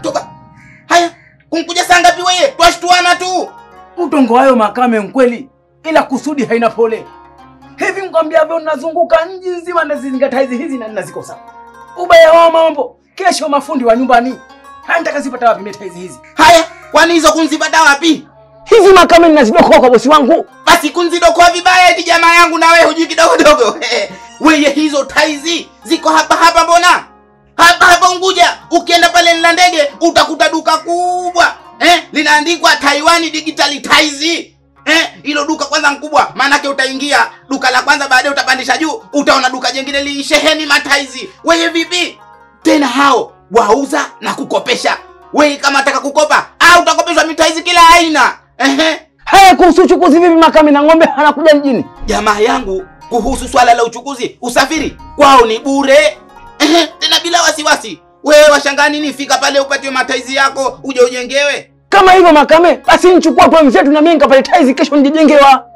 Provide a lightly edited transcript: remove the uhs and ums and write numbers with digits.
Toba. Haya, kunkuja saa ngapi wewe? Twashtuana tu. Utongo hayo Makame mkweli, ila kusudi haina pole. Hivi mkwambia vyo nazunguka nji nzima nazizingatia hizi hizi na ninazikosa. Ubaya wao mambo, kesho mafundi wa nyumbani. Haya nitakazipata wapi meta hizi hizi? Haya, kwani hizo kunzipata wapi? Hizi Makame ninazidokoa kwa bosi wangu. Basi kunzidokoa vibaya eti jamaa yangu na wewe hujui kidogo dogo. Wewe hizo taizi ziko hapa hapa mbona? Hapa hapa Unguja, ukienda pale nla ndege utakuta duka kubwa. Linaandikwa Taiwan Digital Taizi. Hilo duka kwanza mkubwa, maana yake utaingia duka la kwanza, baadaye utapandisha juu, utaona duka jingine lisheheni mataizi. Wewe vipi? Tena hao wauza na kukopesha. Wewe kama unataka kukopa, au utakopeshwa mitaizi kila aina. Haya, kuhusu uchukuzi vipi Makame na ng'ombe anakuja mjini? Jamaa yangu, kuhusu swala la uchukuzi, usafiri kwao ni bure. Tena bila wasiwasi. Wewe washangaa nini? Fika pale upatiwe mataizi yako, uje ujengewe. Kama hivyo Makame, basi nichukua kwa mzetu na mimi nikapate taizi kesho nijijengewa.